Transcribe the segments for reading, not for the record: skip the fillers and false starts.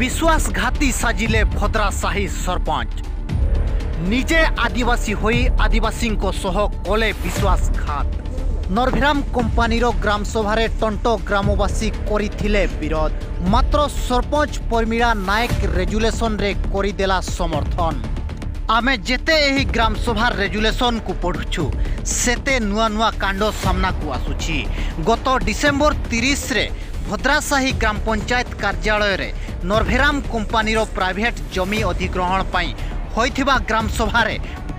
ବିଶ୍ୱାସଘାତୀ ସାଜିଲେ ଭଦ୍ରାସାହି ସରପଞ୍ଚ। ନିଜେ ଆଦିବାସୀ ହୋଇ ଆଦିବାସୀଙ୍କ ସହ କଲେ ବିଶ୍ୱାସଘାତ। ନରଭିରାମ କମ୍ପାନୀର ଗ୍ରାମସଭାରେ ଟଣ୍ଟ ଗ୍ରାମବାସୀ କରିଥିଲେ ବିରୋଧ, ମାତ୍ର ସରପଞ୍ଚ ପ୍ରମିଳା ନାୟକ ରେଜୁଲେସନରେ କରିଦେଲା ସମର୍ଥନ। ଆମେ ଯେତେ ଏହି ଗ୍ରାମସଭା ରେଜୁଲେସନକୁ ପଢ଼ୁଛୁ, ସେତେ ନୂଆ ନୂଆ କାଣ୍ଡ ସାମ୍ନାକୁ ଆସୁଛି। ଗତ ଡିସେମ୍ବର 30ରେ ଭଦ୍ରାସାହି ଗ୍ରାମ ପଞ୍ଚାୟତ କାର୍ଯ୍ୟାଳୟରେ ନରଭେରାମ କମ୍ପାନୀର ପ୍ରାଇଭେଟ ଜମି ଅଧିଗ୍ରହଣ ପାଇଁ ହୋଇଥିବା ଗ୍ରାମସଭାରେ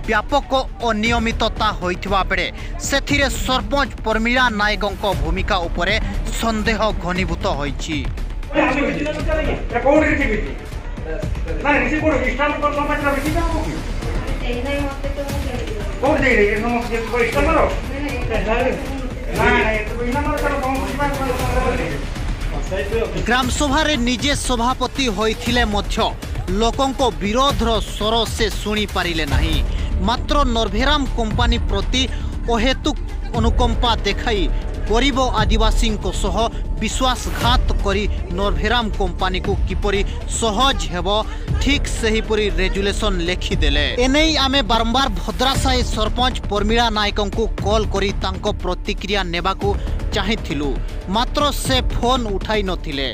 ବ୍ୟାପକ ଅନିୟମିତତା ହୋଇଥିବା ବେଳେ ସେଥିରେ ସରପଞ୍ଚ ପ୍ରମିଳା ନାୟକଙ୍କ ଭୂମିକା ଉପରେ ସନ୍ଦେହ ଘନୀଭୂତ ହୋଇଛି। କୋଉଠି ରିସିଭ୍ ହେଇଛି? ନାଇଁ, ରିସିଭ୍ କୋଉଠି? ଇଷ୍ଟାଣ୍ଡ ଗଭର୍ଣ୍ଣମେଣ୍ଟର ରିସିଭ୍ ହବ କି? କୋଉଠି ଦେଇଦେଇ ଇଷ୍ଟାଣ୍ଡର? ନାଇଁ ନାଇଁ, ଗ୍ରାମସଭାରେ ନିଜେ ସଭାପତି ହୋଇଥିଲେ ମଧ୍ୟ ଲୋକଙ୍କ ବିରୋଧର ସ୍ୱର ସେ ଶୁଣିପାରିଲେ ନାହିଁ। ମାତ୍ର ନରଭେରାମ କମ୍ପାନୀ ପ୍ରତି ଅହେତୁକ ଅନୁକମ୍ପା ଦେଖାଇ ଗରିବ ଆଦିବାସୀଙ୍କ ସହ ବିଶ୍ୱାସଘାତ କରି ନରଭେରାମ କମ୍ପାନୀକୁ କିପରି ସହଜ ହେବ, ଠିକ୍ ସେହିପରି ରେଜୁଲେସନ ଲେଖିଦେଲେ। ଏନେଇ ଆମେ ବାରମ୍ବାର ଭଦ୍ରାସାହି ସରପଞ୍ଚ ପ୍ରମିଳା ନାୟକଙ୍କୁ କଲ୍ କରି ତାଙ୍କ ପ୍ରତିକ୍ରିୟା ନେବାକୁ ଚାହିଁଥିଲୁ, ମାତ୍ର ସେ ଫୋନ୍ ଉଠାଇ ନଥିଲେ।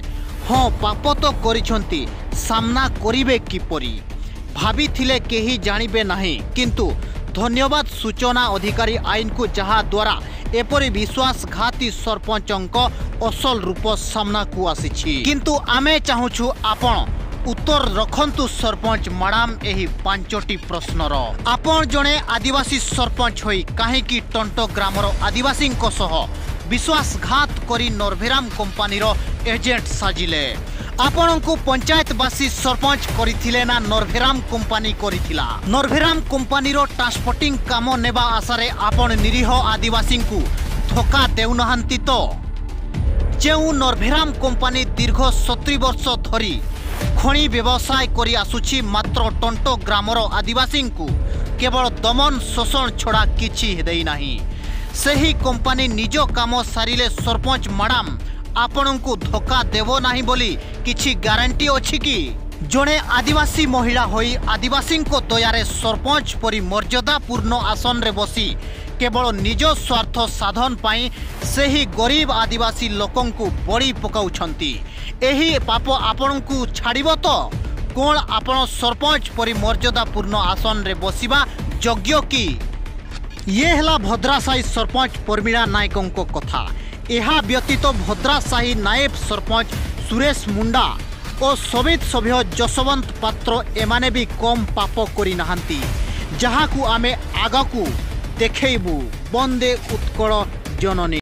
ହଁ, ପାପ ତ କରିଛନ୍ତି, ସାମ୍ନା କରିବେ କିପରି? ଭାବିଥିଲେ କେହି ଜାଣିବେ ନାହିଁ, କିନ୍ତୁ ଧନ୍ୟବାଦ ସୂଚନା ଅଧିକାରୀ ଆଇନକୁ, ଯାହାଦ୍ୱାରା ଏପରି ବିଶ୍ୱାସଘାତୀ ସରପଞ୍ଚଙ୍କ ଅସଲ ରୂପ ସାମ୍ନାକୁ ଆସିଛି। କିନ୍ତୁ ଆମେ ଚାହୁଁଛୁ ଆପଣ ଉତ୍ତର ରଖନ୍ତୁ ସରପଞ୍ଚ ମାଡ଼ାମ ଏହି 5ଟି ପ୍ରଶ୍ନର। ଆପଣ ଜଣେ ଆଦିବାସୀ ସରପଞ୍ଚ ହୋଇ କାହିଁକି ଟଣ୍ଟ ଗ୍ରାମର ଆଦିବାସୀଙ୍କ ସହ ବିଶ୍ୱାସଘାତ କରି ନରଭେରାମ କମ୍ପାନୀର ଏଜେଣ୍ଟ ସାଜିଲେ? ଆପଣଙ୍କୁ ପଞ୍ଚାୟତବାସୀ ସରପଞ୍ଚ କରିଥିଲେ ନା ନରଭେରାମ କମ୍ପାନୀ କରିଥିଲା? ନରଭେରାମ କମ୍ପାନୀର ଟ୍ରାନ୍ସପୋର୍ଟିଂ କାମ ନେବା ଆଶାରେ ଆପଣ ନିରୀହ ଆଦିବାସୀଙ୍କୁ ଧୋକା ଦେଉନାହାନ୍ତି ତ? ଯେଉଁ ନରଭେରାମ କମ୍ପାନୀ ଦୀର୍ଘ 70 ବର୍ଷ ଧରି ଖଣି ବ୍ୟବସାୟ କରି ଆସୁଛି, ମାତ୍ର ଟଣ୍ଟ ଗ୍ରାମର ଆଦିବାସୀଙ୍କୁ କେବଳ ଦମନ ଶୋଷଣ ଛଡ଼ା କିଛି ଦେଇନାହିଁ, ସେହି କମ୍ପାନୀ ନିଜ କାମ ସାରିଲେ ସରପଞ୍ଚ ମାଡ଼ାମ ଆପଣଙ୍କୁ ଧୋକା ଦେବ ନାହିଁ ବୋଲି କିଛି ଗ୍ୟାରେଣ୍ଟି ଅଛି କି? ଜଣେ ଆଦିବାସୀ ମହିଳା ହୋଇ ଆଦିବାସୀଙ୍କ ଦୟାରେ ସରପଞ୍ଚ ପରି ମର୍ଯ୍ୟାଦାପୂର୍ଣ୍ଣ ଆସନରେ ବସି କେବଳ ନିଜ ସ୍ୱାର୍ଥ ସାଧନ ପାଇଁ ସେହି ଗରିବ ଆଦିବାସୀ ଲୋକଙ୍କୁ ବଳି ପକାଉଛନ୍ତି। ଏହି ପାପ ଆପଣଙ୍କୁ ଛାଡ଼ିବ ତ? କ'ଣ ଆପଣ ସରପଞ୍ଚ ପରି ମର୍ଯ୍ୟାଦାପୂର୍ଣ୍ଣ ଆସନରେ ବସିବା ଯୋଗ୍ୟ କି? ଇଏ ହେଲା ଭଦ୍ରାସାହି ସରପଞ୍ଚ ପ୍ରମିଳା ନାୟକଙ୍କ କଥା। ଏହା ବ୍ୟତୀତ ଭଦ୍ରାସାହି ନାଏବ ସରପଞ୍ଚ ସୁରେଶ ମୁଣ୍ଡା ଓ ସମିତ ସଭ୍ୟ ଯଶବନ୍ତ ପାତ୍ର, ଏମାନେ ବି କମ୍ ପାପ କରିନାହାନ୍ତି, ଯାହାକୁ ଆମେ ଆଗକୁ ଦେଖେଇବୁ। ବନ୍ଦେ ଉତ୍କଳ ଜନନୀ।